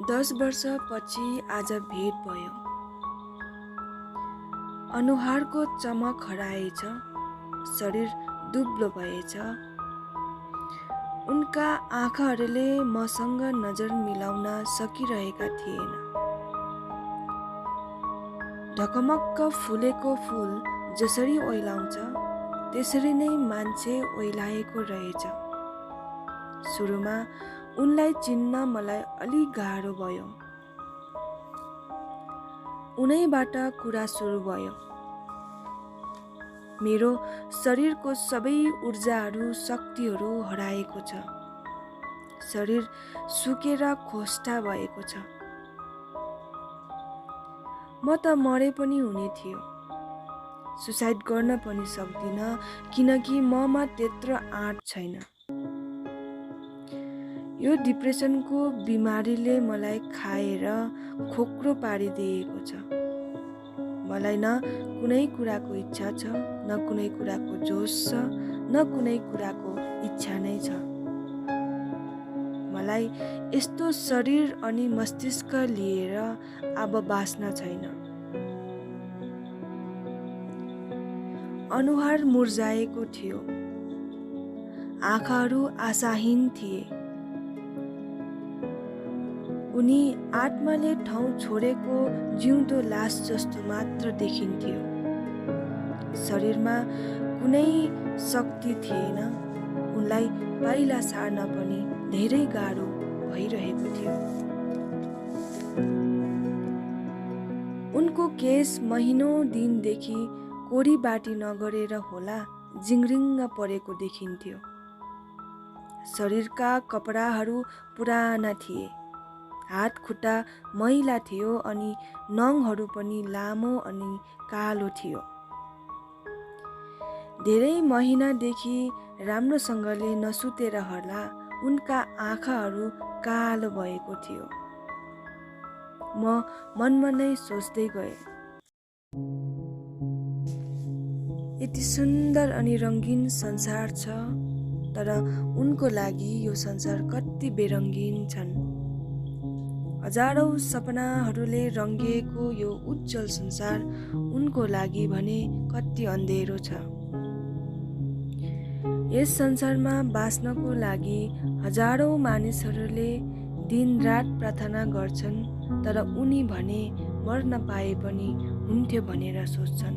10 वर्षपछि आज भेट भयो। अनुहारको चमक हराएछ, शरीर दुब्लो भएछ। उनका आँखाहरूले मसँग नजर मिलाउन सकिरहेका थिएन। ढकमक्क फुलेको फूल जसरी ओइलाउँछ त्यसरी नै मान्छे ओइलाएको रहेछ। सुरुमा उनलाई चिन्न मलाई अलि गाह्रो भयो। उनैबाट कुरा सुरु भयो। मेरो शरीरको सबै ऊर्जाहरू शक्तिहरू हराएको छ। शरीर सुकेर खोस्टा भएको छ। म त मरे पनि हुने थियो। सुसाइड गर्न पनि सक्दिन किनकि ममा त्यत्रो आँट छैन। यो डिप्रेसनको बिमारीले मलाई खाएर खोक्रो पारिदिएको छ। मलाई न कुनै कुराको इच्छा छ, न कुनै कुराको जोस छ, न कुनै कुराको इच्छा नै छ। मलाई यस्तो शरीर अनि मस्तिष्क लिएर अब बाँच्न छैन। अनुहार मुर्झाएको थियो। आँखाहरू आशाहीन थिए। उनी आत्माले ठाउँ छोडेको जिउँदो लास जस्तो मात्र देखिन्थ्यो। शरीरमा कुनै शक्ति थिएन। उनलाई पाइला सार्न पनि धेरै गाह्रो भइरहेको थियो। उनको केस महिनौं दिनदेखि कोरीबाटी नगरेर होला जिङ्रिङ्ग परेको देखिन्थ्यो। शरीरका कपडाहरू पुराना थिए। हात खुट्टा मैला थियो अनि नङहरू पनि लामो अनि कालो थियो। धेरै महिनादेखि राम्रोसँगले नसुतेर होला उनका आँखाहरू कालो भएको थियो। म मनमा नै सोच्दै गएँ, यति सुन्दर अनि रङ्गीन संसार छ, तर उनको लागि यो संसार कति बेरङ्गीन छन्। हजारौं सपनाहरूले रङ्गिएको यो उज्जवल संसार उनको लागि भने कति अँधेरो छ। यस संसारमा बाँच्नको लागि हजारौं मानिसहरूले दिनरात प्रार्थना गर्छन्, तर उनी भने मर्न पाए पनि हुन्थ्यो भनेर सोच्छन्।